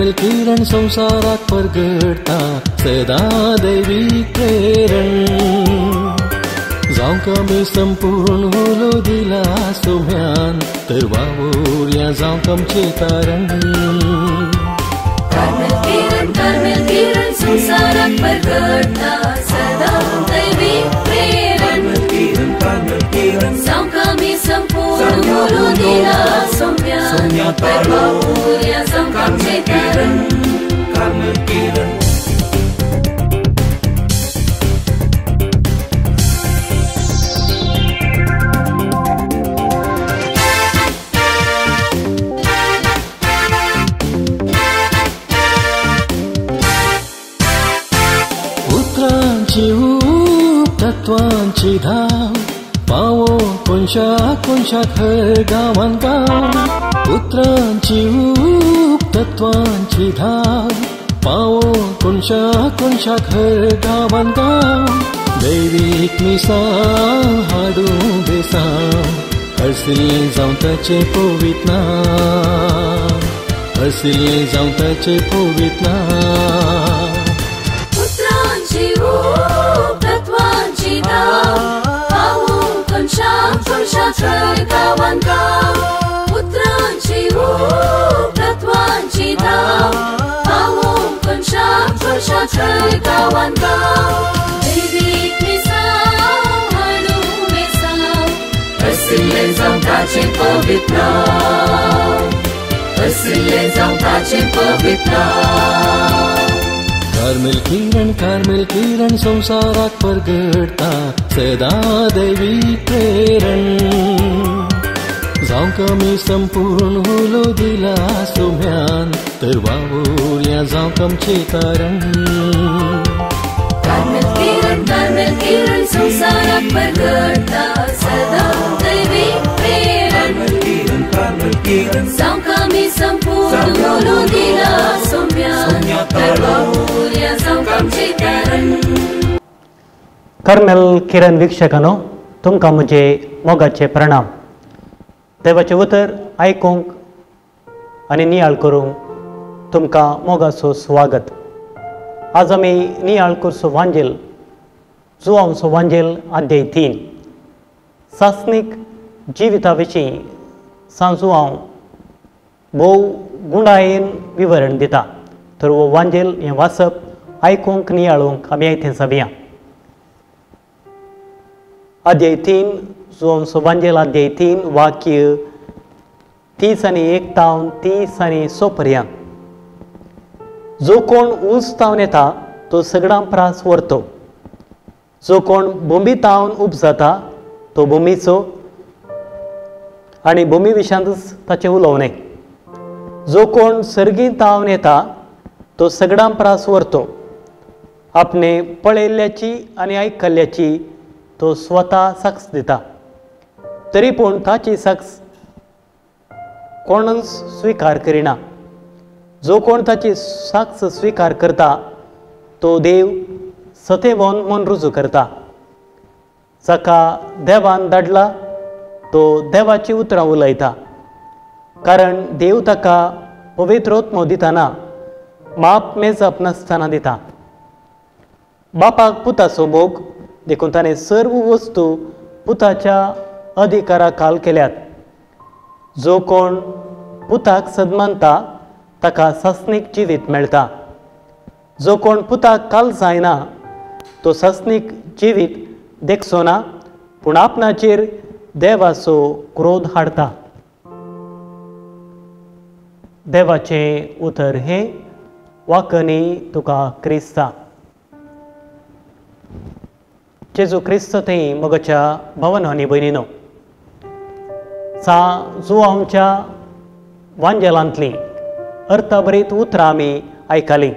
Carmel किरण संवसाराक परगडटा सदां दैवीक प्रेरण. जावंक आमी संपूर्ण उलो दिला सोम्यान तर वावुरया जावंक आमचें तारण. कार्मेल किरण, कार्मेल किरण संवसाराक परगडटा सदां दैवीक प्रेरण. जावंक आमी संपूर्ण उलो दिला सोम्यान तर वावुरया जावंक आमचें तारण. कार्मेल किरण. उतरांची ऊब तत्वांची धाव पावो कोनशा कोनशाक हर गांवान गांव. उतरांची ऊब तत्वांची धाव पावो कोनशा कोनशाक हर गांवान गांव. दैवीक मिसां हाडूं बेसांव हरसिल्लें जावं ताचें पवित्र नांव, हरसिल्लें जावं ताचें पवित्र नांव. उतरांची ऊब तत्वांची धाव पावो कोनशा कोनशाक हर गांवान गांव. उतरांची ऊब तत्वांची धाव पावो कोनशा कोनशाक हर गांवान गांव. दैवीक मिसांव हाडूं बेसांव हरसिल्लें जावं ताचें पवित्र नांव, हरसिल्लें जावं ताचें पवित्र नांव. कार्मेल किरण, कार्मेल किरण संवसाराक परगडटा सदां दैवीक प्रेरण. जावंक आमी संपूर्ण उलो दिला सोम्यान तर वावुरया जावंक आमचें तारण. कार्मेल किरण, कार्मेल किरण संवसाराक परगडटा सदां दैवीक प्रेरण. जावंक आमी संपूर्ण उलो दिला सोम्यान तर वावुरया जावंक आमचें तारण. कार्मेल किरण वीक्षकांनो, तुमकां म्हजे मोगाचे प्रणाम. देवाचें उतर आयकूंक आनी नियाळ करूंक तुमकां मोगाचो स्वागत. आज आमी नियाळ करचो वांजेल जुवांचो वांजेल अध्याय 3 सासणीक जिविता विशीं सांजुआंव भोव गुंडायेन विवरण दिता. तर हो वांजेल हें वाचप आयकूंक नियाळूंक आमी आयतें जावया. अध्याय 3 जुवांचो वांजेल अध्याय 3 वाक्य 30 आनी 1 तावन 30 आनी 6 पर्यंत. जो कोण ऊंच तावन येता तो सगळ्यां प्रास व्हरतो, जो कोण भूमी तावन उपजाता तो भूमीचो आनी भूमी विशांतच ताचें उलोवणें. जो कोण सर्गी तावन येता तो सगळ्यां प्रास व्हरतो, आपणे पळयल्ल्याची आनी आयकल्ल्याची तो स्वता साक्ष दिता, तरी पूण ताची साक्ष कोणच स्विकार करिना. जो कोण ताची साक्ष स्विकार करता तो देव सतेवन म्हूण रुजू करता. जाका देवान धाडला तो देवाची उतरां उलयता, कारण देव ताका पवित्रोत्मो दितना माप मेजप नासतना दिता. बापाक पुताचो मोग देखून ताणें सर्व वस्तू पुताच्या अधिकारा खाल केल्यात. जो कोण पुताक सदमानता ताका सासणीक जिवीत मेळटा. जो कोण पुताक काल जायना तो सासणीक जिवीत देखचो ना, पूण आपणाचेर देवाचो क्रोध हाडटा. देवाचें उतर हें वाकनी तुका क्रिस्ता. जेजू क्रिस्त थंय मोगाच्या भावानो आनी भयणीनो, सा जुवांच्या वांजेलांतलीं अर्थभरीत उतरां आमी आयकलीं.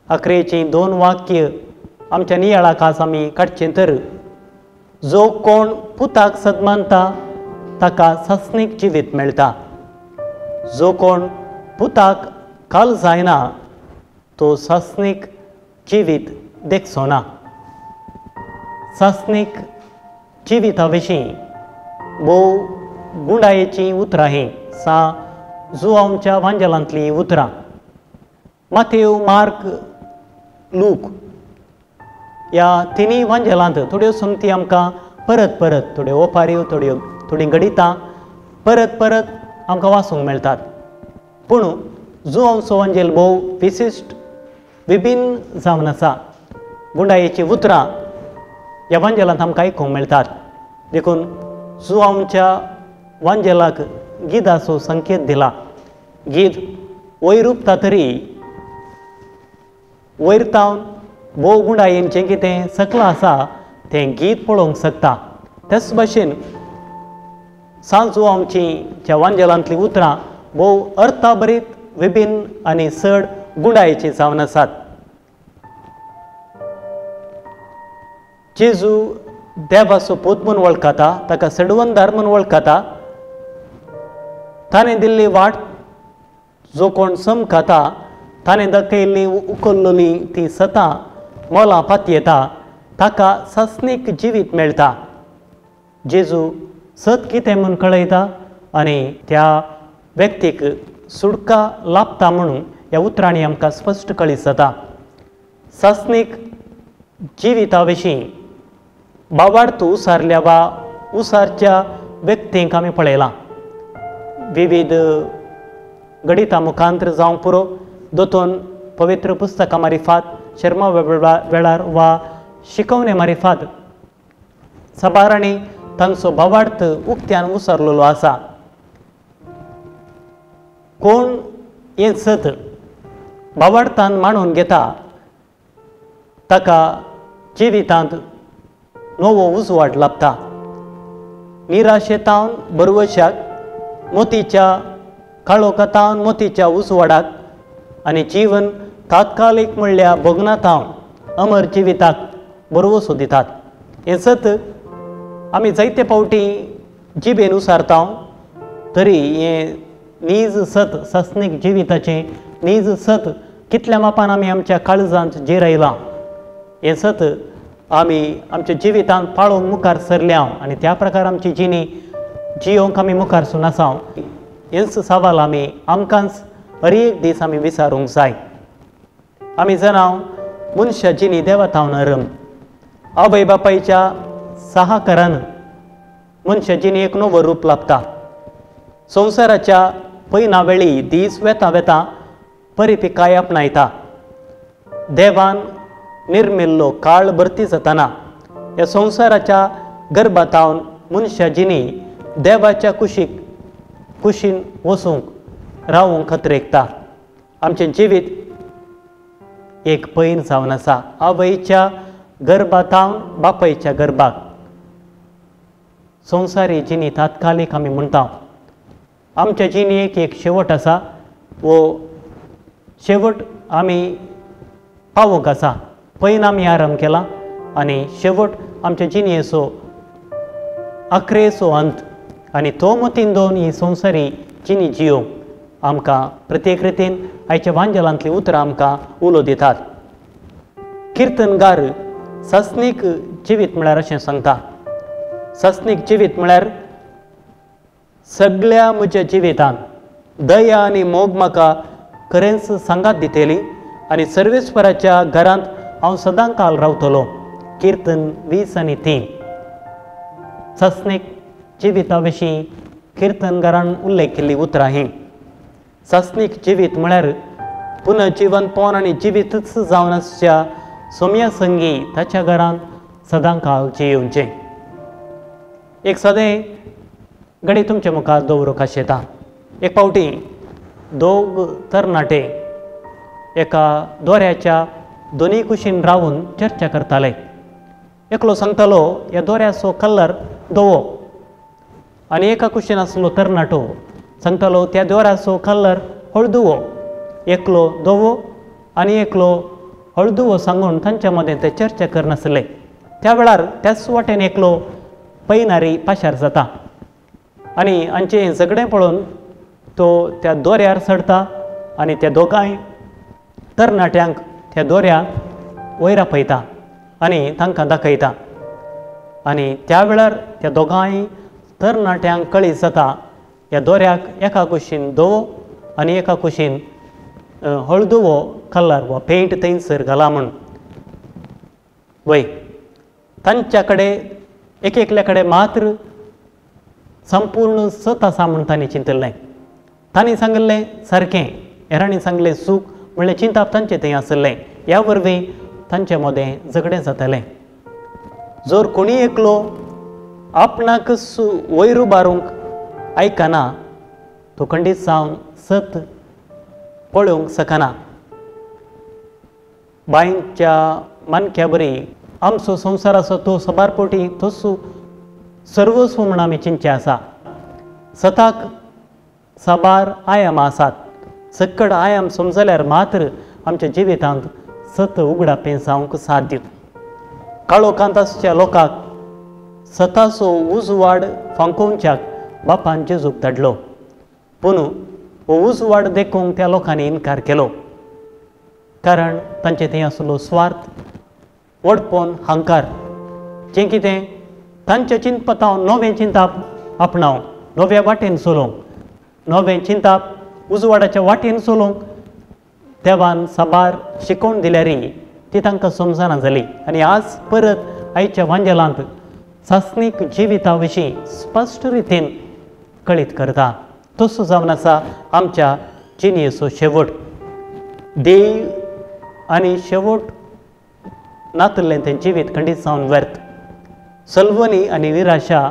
अकरेचीं 2 वाक्य आमच्या नियाळाक आज आमी काडचें तर, जो कोण पुताक सदमानता ताका सासणीक जिवीत मेळटा, जो कोण पुताक काल जायना तो सासणीक जिवीत देखचो ना. सासणीक जिविता विशीं भोव गुंडायेचीं उतरां हीं सा जुवांच्या वांजेलांतलीं उतरां. मातेव, मार्क, लूक ह्या तिनूय वांजेलांत थोड्यो संगती आमकां परत परत, थोड्यो ओपाऱ्यो, थोडीं गणितां परत परत आमकां वाचूंक मेळटात. पूण जुवांचो वांजेल भोव विशिश्ट विभिन्न जावन आसा. गुंडायेचीं उतरां ह्या वांजेलांत आमकां आयकूंक मेळटात. देखून जुवांच्या वांजेलाक गिदाचो संकेत दिला. गीद वयर उपता तरी वयर तावन भोव गुंडायेन जें कितें सकलां आसा तें गीत पळोवंक शकता. तेच भाशेन सांजुआंची ज्या वांजेलांतलीं उतरां भोव अर्थाभरीत, विभिन्न आनी चड गुंडायेचीं जावन आसात. जेजू देवाचो पूत म्हूण वळखता, ताका सडवंदार म्हूण वळखता. ताणें दिल्ली वाट जो कोण समखता, ताणें दाखयल्ली उखल्लोली ती सतां मोलां पातयेता, ताका सासणीक जिवीत मेळटा. जेजू सत कितें म्हूण कळयता आनी त्या व्यक्तीक सुटका लाभता म्हणून ह्या उतरांनी आमकां स्पश्ट कळीत जाता. सासणीक जिविता विशीं बाबार्थ उसारल्या वा उसारच्या व्यक्तींक आमी पळयलां. विविध गणिता मुखांतर जावंक पुरो, दोतोन पवित्र पुस्तकां मारिफात, शर्मा वेळार वा शिकवणे मारिफात साबारांनी तांचो भावार्थ उक्त्यान उसरलेलो आसा. कोण हें सत भावार्थान मांडून घेता ताका जिवितांत नवो उजवाड लाभता. निराशेतावन बरवशाक, मोतीच्या काळोखातावन मोतीच्या उजवाडाक आनी जीवन तात्कालीक म्हणल्या भोगनातावन अमर जिविताक बरवसो दितात. हें सत आमी जायते फावटी जिबेन उसारता तरी हें नीज सत, सासणीक जिविताचें नीज सत कितल्या मापान आमी आमच्या काळजांत जिरयलां. हें सत आमी आमच्या जिवितांत पाळोवंक मुखार सरल्या आनी त्या प्रकार आमची जिणी जियोंक आमी मुखार सून आसा. हेंच सवाल आमी आमकांच हर एक दीस आमी विचारूंक जाय. आमी जाणां मनशा जिणी देवातावन अरम आवय बापायच्या साहकारान मनशा जिणी एक नवो रूप लाभता. संवसाराच्या पयना वेळी दीस वेता वेता परिपिकाय आपणायता. देवान निर्मिल्लो काळ भरती जाताना ह्या संवसाराच्या गर्भातावन मनशा जिणी देवाच्या कुशीक कुशीन वचूंक रावूंक खतरेकता. आमचें जिवीत एक पैन जावन आसा. आवयच्या गर्भातावन बापायच्या गर्भाक संवसारी जिणी तात्कालीक आमी म्हणटा. आमच्या जिणेक एक शेवट आसा, वो शेवट आमी पावोवंक आसा. पैन आमी आरंभ केला आनी शेवट आमच्या जिणेचो आखरेचो अंत आनी तो मतीन दोन ही संवसारी जिणी जियोवंक आमकां प्रत्येक रितीन आयच्या वांजेलांतलीं उतरां आमकां उलो दितात. किर्तनगार सासणीक जिवीत म्हळ्यार अशें सांगता. सासणीक जिवीत म्हळ्यार सगळ्या म्हज्या जिवितांत दया आनी मोग म्हाका खरेंच सांगात दितली आनी सर्वेस्वराच्या घरांत हांव सदां काल रावतलो. किर्तन 20:3. सासणीक जिविता विशीं किर्तनगारान उल्लेख केल्ली उतरां हीं. सासणीक जिवीत म्हळ्यार पुनर्जिवनपण आनी जिवीतच जावन आसच्या सोम्या संगी ताच्या घरांत सदां काल जियेवचें. एक सदें घडये तुमच्या मुखार दवरूंक आशेता. एक फावटी दोग तरणाटे एका दोऱ्याच्या दोनूय कुशीन रावून चर्चा करताले. एकलो सांगतालो ह्या दोऱ्याचो कलर धवो आनी एका कुशीन आसलो तरणाटो सांगतालो त्या दोऱ्याचो कलर हळदुवो. एकलो धवो आनी एकलो हळदुवो सांगून तांच्या मदें ते चर्चा करनासले. त्या वेळार त्याच वाटेन एकलो पैनारी पाशार जाता आनी हांचें झगडें पळोवन तो त्या दोऱ्यार चडटा आनी त्या दोगांय तरणाट्यांक त्या दोऱ्या वयर आपयता आनी तांकां दाखयता. आनी त्या वेळार त्या दोगांय तरणाट्यांक कळीत जाता ह्या दोऱ्याक एका कुशीन धवो आनी एका कुशीन हळदुवो कलर वा पेंट थंयसर घाला म्हूण. वय तांच्या कडेन एक एकल्या कडेन मात्र संपूर्ण सत आसा म्हूण तांणी चिंतिल्लें. तांणी सांगिल्लें सारकें, हेरांनी सांगलें सूख म्हणलें चिंताप तांचें थंय आशिल्लें. ह्या वरवीं तांचे मदें झगडें जातालें. जर कोणी एकलो आपणाक वयर उबारूंक आयकना तो खंडीत जावन सत पळोवंक शकना. बांयच्या मानक्या बरी आमचो संवसार आसा तो साबार पटी तसो सर्वस्व म्हूण आमी चिंतचें आसा. सताक साबार आयाम आसात. सक्कड आयाम समजल्यार मात्र आमच्या जिवितांत सत उगडापें जावंक साध्य. काळोखांत आसच्या लोकांक सताचो उजवाड फांकोवच्याक बापान जेजूक धाडलो, पूण हो उजवाड देखूंक त्या लोकांनी इनकार केलो, कारण तांचे थंय आसलो स्वार्थ, व्हडपण, हंकार. जें कितें तांच्या चिंतपताव नवें चिंताप आपणावंक, नव्या वाटेन चलोवंक, नवें चिंताप उजवाडाच्या वाटेन चलोवंक देवान साबार शिकोवन दिल्यारय ती तांकां समजना जाली. आनी आज परत आयच्या वांजेलांत सासणीक जिविता विशीं स्पश्ट रितीन कळीत करता. तसो जावन आसा आमच्या जिणेचो शेवट. देव आनी शेवट नातल्लें तें जिवीत खंडीत जावन व्यर्थ. सलवणी आनी निराशा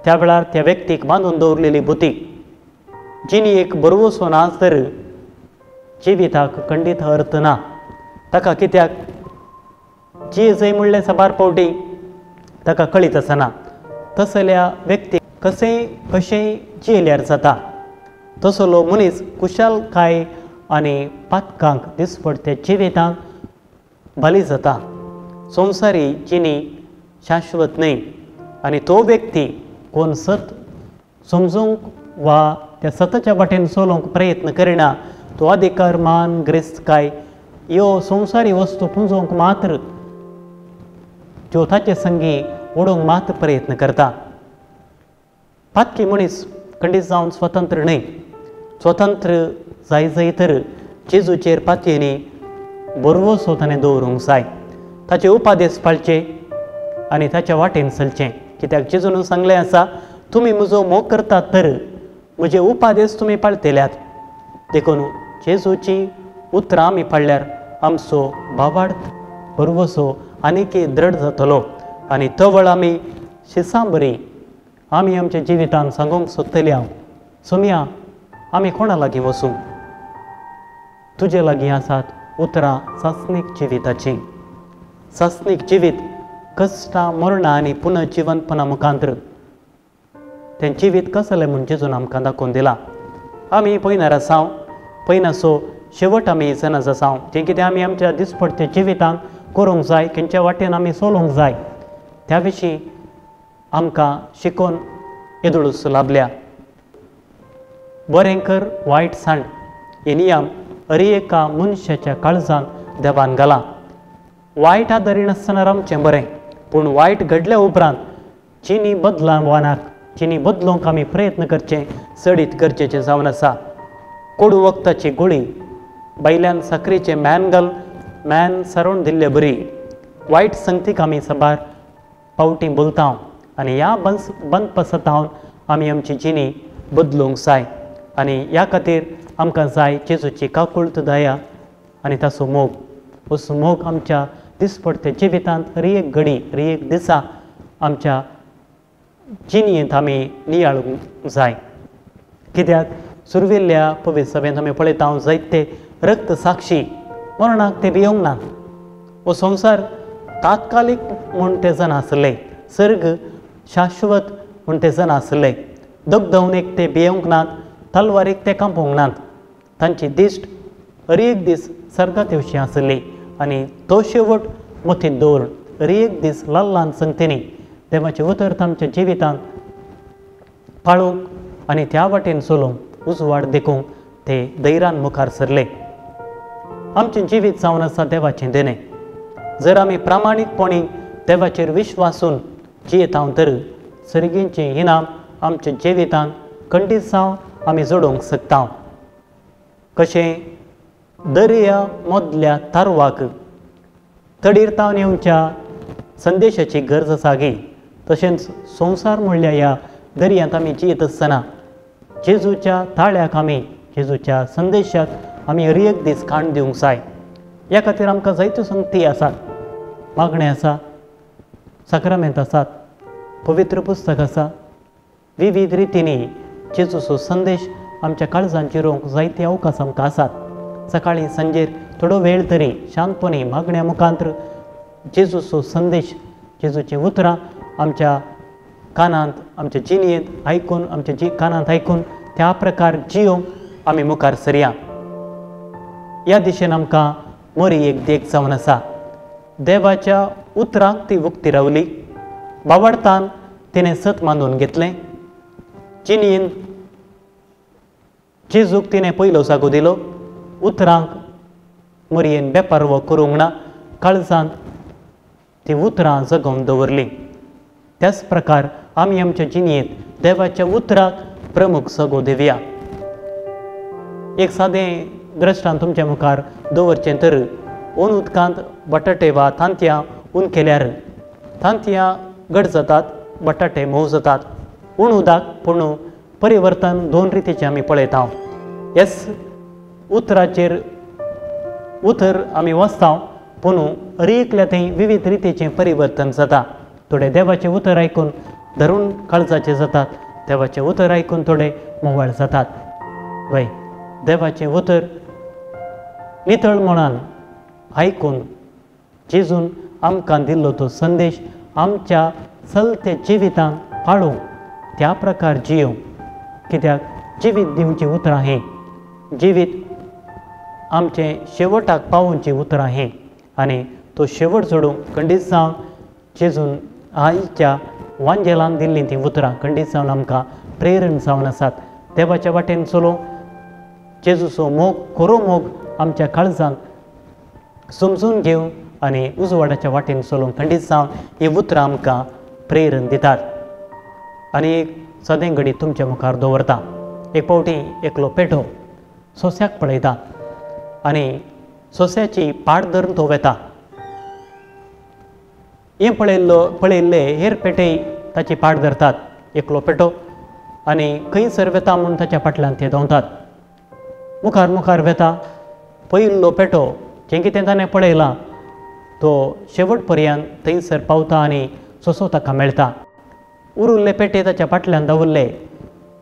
त्या वेळार त्या व्यक्तीक बांदून दवरलेली बुती. जिणेक बरवसो ना तर जिविताक खंडीत अर्थ ना. ताका कित्याक जिये जंय म्हणलें साबार पावटी ताका कळीत आसना. तसल्या व्यक्ती कशेंय कशेंय जियेल्यार जाता. तसलो मनीस कुशालकाय आनी पातकांक दिसपडते जिवितांक बली जाता. संवसारी जिणी शाश्वत न्हय आनी तो व्यक्ती कोण सत समजूंक वा त्या सताच्या वाटेन चलोवंक प्रयत्न करिना तो अधिकार, मान, ग्रेस्तकाय ह्यो संवसारी वस्तू पुंजोवंक मात्र त्यो ताचे संगी ओडूंक मात्र प्रयत्न करता. पातकी मनीस खंडीत जावन स्वतंत्र न्हय. स्वतंत्र जाय जाय तर जेजूचेर पातयेनी बरवसो ताणें दवरूंक जाय. ताचे उपादेश पाळचे आनी ताच्या वाटेन चलचें. कित्याक जेजून सांगलें आसा, तुमी म्हजो मोग करतात तर म्हजे उपादेश तुमी पाळटेल्यात. देखून जेजूची उतरां आमी पाळल्यार आमचो भावार्थ बरवसो आनीक दृढ जातलो आनी तवळ आमी शिसां बरी आमी आमच्या जिवितान सांगूंक सोदतली. हांव सोमया आमी कोणा लागीं वचूं? तुजे लागीं आसात उतरां सासणीक जिविताचीं. सासणीक जिवीत कश्टां, मरणां आनी पुनर्जिवनपणा मुखांतर तें जिवीत कसलें म्हूण जेजून आमकां दाखोवन दिलां. आमी पयनार आसाव, पयनासो शेवट आमी जनज आसाव. जें कितें आमी आमच्या दिसपडच्या जिवितांत करूंक जाय, खंयच्या वाटेन आमी चलोवंक जाय त्या विशीं आमकां शिकोवन येदोळूस लाभल्या. बरें कर वायट सांड हे नियम हर एका मनशाच्या काळजांत देवान घाला. वायट आदारिनासतना आमचें बरें, पूण वायट घडल्या उपरांत जिणी बदलावनाक, जिणी बदलूंक आमी प्रयत्न करचे चडीत गरजेचें जावन आसा. कोडू वखदाची गुळी बायल्यान साकरेचें मॅन घाल मॅन सारोवन दिल्ले बरी वायट संगतीक आमी साबार पावटी बोलता आनी ह्या बंद पसतावन आमी आमची जिणी बदलूंक जाय. आनी ह्या खातीर आमकां जाय जेजूची काकुळट दया आनी ताचो मोग. हो मोग आमच्या दिसपडत्या जिवितांत हर एक घडी, हर एक दिसा आमच्या जिणेंत आमी नियाळूंक जाय. कित्याक सुरवेल्ल्या पवित्र सभेंत आमी पळयता जायते रक्त साक्षी मरणाक ते भियोंक नात. हो संवसार तात्कालीक म्हूण ते जाणा आसले, सर्ग शाश्वत म्हूण ते जाणा आसले. दगदवणेक ते भियोंक नात, तलवारीक ते कांपोवंक नात. तांची दिश्ट हर एक दीस सर्गात येवशी आसली आनी तो शेवट मतींत दवरून हर एक दीस ल्हान ल्हान संगतींनी देवाचें उतर आमच्या जिवितांत पाळूंक आनी त्या वाटेन चलोवंक उजवाड देखूंक ते धैर्यान मुखार सरले. आमचें जिवीत जावन आसा देवाचें देणें. जर आमी प्रामाणीकपणी देवाचेर विश्वासून जियेता तर सर्गींचें इनाम आमच्या जिवितांत कंडीसांव आमी जोडूंक शकता. कशें दर्या मदल्या तारवाक तडीर तावन येवच्या संदेशाची गरज आसा गी, तशेंच संवसार म्हणल्यार ह्या दर्यांत आमी जियेत आसतना जेजूच्या ताळ्याक आमी जेजूच्या संदेशाक आमी हर एक दीस काण दिवंक जाय. ह्या खातीर आमकां जायत्यो संगती आसात, मागणें आसा, साक्रामेंत आसात, पवित्र पुस्तक आसा. विविध रितींनी जेजूचो संदेश आमच्या काळजान जिरोवंक जायते अवकाश आमकां आसात. सकाळीं सांजेर थोडो वेळ तरी शांतपणी मागण्या मुखांत जेजूचो संदेश, जेजूचीं उतरां आमच्या कानांत, आमच्या जिणेंत आयकून, आमच्या कानांत आयकून त्या प्रकार जियोवंक आमी मुखार सरया. ह्या दिशेन आमकां मोरी एक देख जावन आसा. देवाच्या उतरांक ती उक्ती रावली, बावडतान तिणें सत मानून घेतलें, जिणेंत जेजूक तिणें पयलो जागो दिलो, उतरांक मोरयेन बेपारवो करूंक ना, काळजांत ती उतरां जगोवन दवरलीं. त्याच प्रकार आमी आमच्या जिणेंत देवाच्या उतराक प्रमुख जागो दिवया. एक सादें दृश्टांत तुमच्या मुखार दवरचें तर ऊन उदकांत बटाटे वा तांतयां ऊन केल्यार तांतयां घट जातात, बटाटे मोव जातात. ऊन उदक पूण परिवर्तन दोन रितीचें आमी पळयता. येस उतराचेर उतर आमी वाचता पूण हर एकल्या थंय विविध रितीचें परिवर्तन जाता. थोडे देवाचें उतर आयकून धरून काळजाचे जातात, देवाचें उतर आयकून थोडे मोवाळ जातात. वय देवाचें उतर नितळ मनान आयकून जेजून आमकां दिल्लो तो संदेश आमच्या चलते जिवितांत पाळूंक त्या प्रकार जियोवंक. कित्याक जिवीत दिवचीं उतरां हीं, जिवीत आमचें शेवटाक पावोवचीं उतरां हीं, आनी तो शेवट जोडूंक खंडीत जावन जेजून आयच्या वांजेलान दिल्लीं तीं उतरां खंडीत जावन आमकां प्रेरण जावन आसात. देवाच्या वाटेन चलोवंक जेजूचो मोग, खरो मोग आमच्या काळजांत समजून घेवन आनी उजवाडाच्या वाटेन चलोवंक खंडीत जावन हीं उतरां आमकां प्रेरण दितात. आनी एक सादें घडी तुमच्या मुखार दवरता. एक फावटी एकलो पेटो सोंश्याक पळयता आनी सोंश्याची पाट धरून तो वेता. हें पळयल्ले हेर पेटे ताची पाट धरतात. एकलो पेटो आनी खंयसर वेता म्हूण ताच्या फाटल्यान ते धांवतात. मुखार मुखार वेता. पयिल्लो पेटो जें कितें ताणें पळयलां तो शेवट पर्यंत थंयसर पावता आनी सोंसो ताका मेळटा. उरिल्ले पेटे ताच्या फाटल्यान धांवल्ले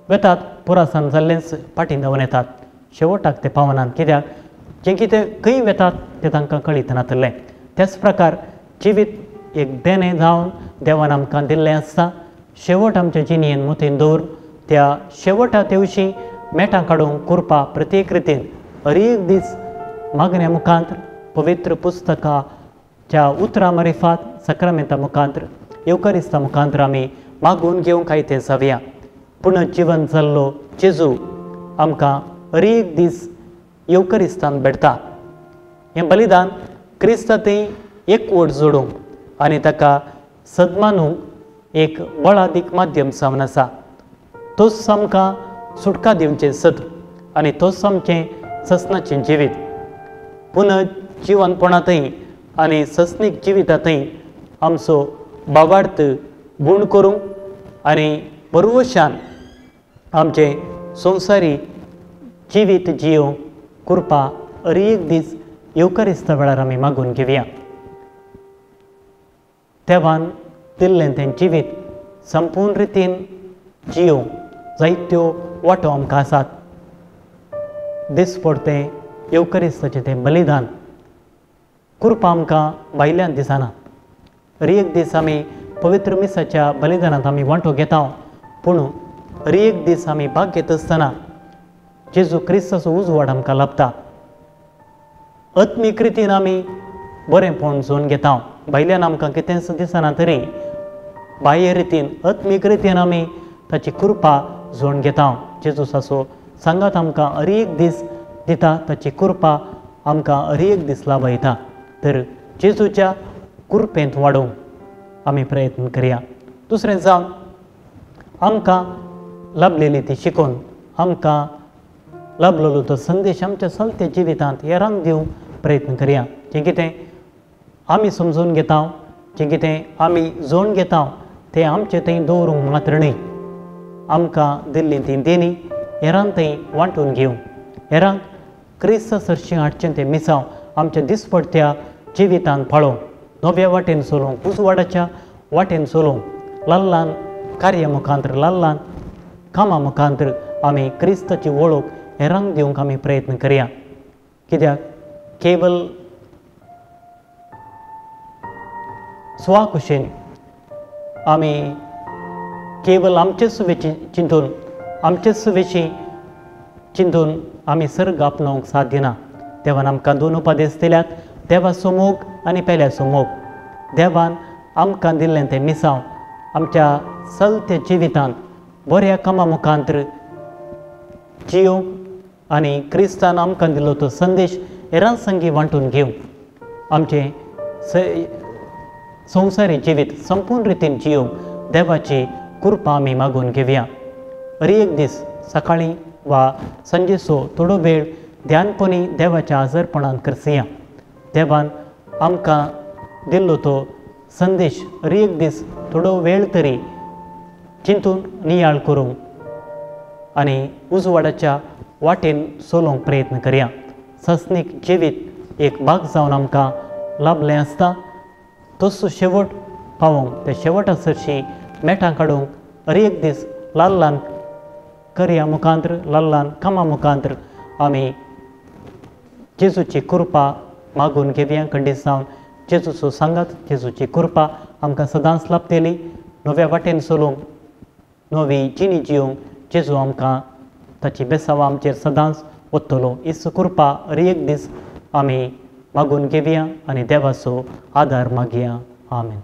वेतात, पुरासान जाल्लेंच फाटीं धांवन येतात. शेवटाक ते पावनात, कित्याक जें कितें खंय वेतात तें तांकां कळीत नातलें. त्याच प्रकार जिवीत एक देणें जावन देवान आमकां दिल्लें आसता. शेवट आमच्या जिणेन मोतीन दवर त्या शेवटा तेवशी मेटां काडूंक कुरपा प्रत्येक रितीन हर एक दीस मागण्या मुखांत पवित्र पुस्तकाच्या उतरां मारिफात साक्रामेंता मुखांत येवकारिस्ता मुखांत आमी मागून घेवंक आयतें जावया. पूण जिवन जाल्लो जेजू आमकां हर एक दीस येवकारिस्तान भेटता. हें बलिदान क्रिस्ता थंय एकवट जोडूंक आनी ताका सदमानूंक एक बळादीक माध्यम जावन आसा. तोच आमकां सुटका दिवचें सत आनी तोच आमचें ससनाचें जिवीत. पुनः जिवनपणांतय आनी ससनीक जिवितांतय आमचो बाबार्थ गूण करूंक आनी बरवशान आमचें संवसारी जिवीत जियोवंक कृपा हर एक दीस येवकारिस्ता वेळार आमी मागून घेवया. देवान दिल्लें तें जिवीत संपूर्ण रितीन जियोवंक जायत्यो वाटो आमकां आसात. दिसपडतें येवकारिस्ताचें तें बलिदान कृपा आमकां भायल्यान दिसना. हर एक दीस आमी पवित्र मिसाच्या बलिदानांत आमी वांटो घेता, पूण हर एक दीस आमी भाग घेत आसतना जेजू क्रिस्ताचो उजवाड आमकां लाभता. आत्मीक रितीन आमी बरेंपण जोन घेता. भायल्यान आमकां कितेंच दिसना तरी बाह्य रितीन आत्मीक रितीन आमी ताची कृपा जोन घेता. जेजूसाचो सांगात आमकां हर एक दीस दिता, ताची कृपा आमकां हर एक दीस लाभयता. तर जेजूच्या कृपेंत वाडोवंक आमी प्रयत्न करया. दुसरें जावन आमकां लाभलेली ती शिकोवन आमकां लाभलेलो तो संदेश आमच्या चलत्या जिवितांत हेरांक दिवंक प्रयत्न करया. जें कितें आमी समजून घेता, जें कितें आमी जोडून घेता तें आमचें थंय दवरूंक मात्र न्हय, आमकां दिल्ली ती देणी हेरांक थंय वांटून घेवंक, हेरांक क्रिस्ता सरशीं हाडचें तें मिसांव आमच्या दिसपडत्या जिवितांत पाळोवंक, नव्या वाटेन चलोवंक, उजवाडाच्या वाटेन चलोवंक, ल्हान ल्हान कार्या मुखांतर, ल्हान ल्हान कामां मुखांतर आमी क्रिस्ताची वळख हेरांक दिवंक आमी प्रयत्न करया. कित्याक केवल स्वाकुशेन आमी केवल आमचेच विशीं चिंतून, आमचेच विशीं चिंतून आमी सर्ग आपणावंक साध्य ना. देवान आमकां दोन उपदेश दिल्यात, देवाचो मोग आनी पेल्याचो मोग. देवान आमकां दिल्लें तें मिसांव आमच्या चलत्या जिवितांत बऱ्या कामां मुखांतर जियोवंक आनी क्रिस्तान आमकां दिल्लो तो संदेश हेरां संगी वांटून घेवंक, आमचें संवसारी जिवीत संपूर्ण रितीन जियोवंक देवाची कृपा आमी मागून घेवया. हर एक दीस सकाळीं वा सांजेचो थोडो वेळ ध्यानपणी देवाच्या आजारपणान करसया. देवान आमकां दिल्लो तो संदेश हर एक दीस थोडो वेळ तरी चिंतून नियाळ करूंक आनी उजवाडाच्या वाटेन चलोवंक प्रयत्न करया. सस्नीक जिवीत एक भाग जावन आमकां लाभलें आसता, तसो शेवट पावोवंक, त्या शेवटा सरशीं मेटां काडूंक हर एक दीस ल्हान ल्हान कार्या मुखांतर, ल्हान ल्हान कामां मुखांतर आमी जेजूची कृपा मागून घेवया. खंडीत जावन जेजूचो सांगात, जेजूची कृपा आमकां सदांच लाभतली. नव्या वाटेन चलोवंक, नवी जिणी जिवंक जेजू आमकां ताची बेसांव आमचेर सदांच वतलो. हीच कृपा हर एक दीस आमी मागून घेवया आनी देवाचो आदार मागया. आमेन.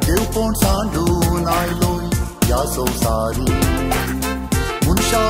देवपण सांडून आयलो ह्या संवसारी मनशा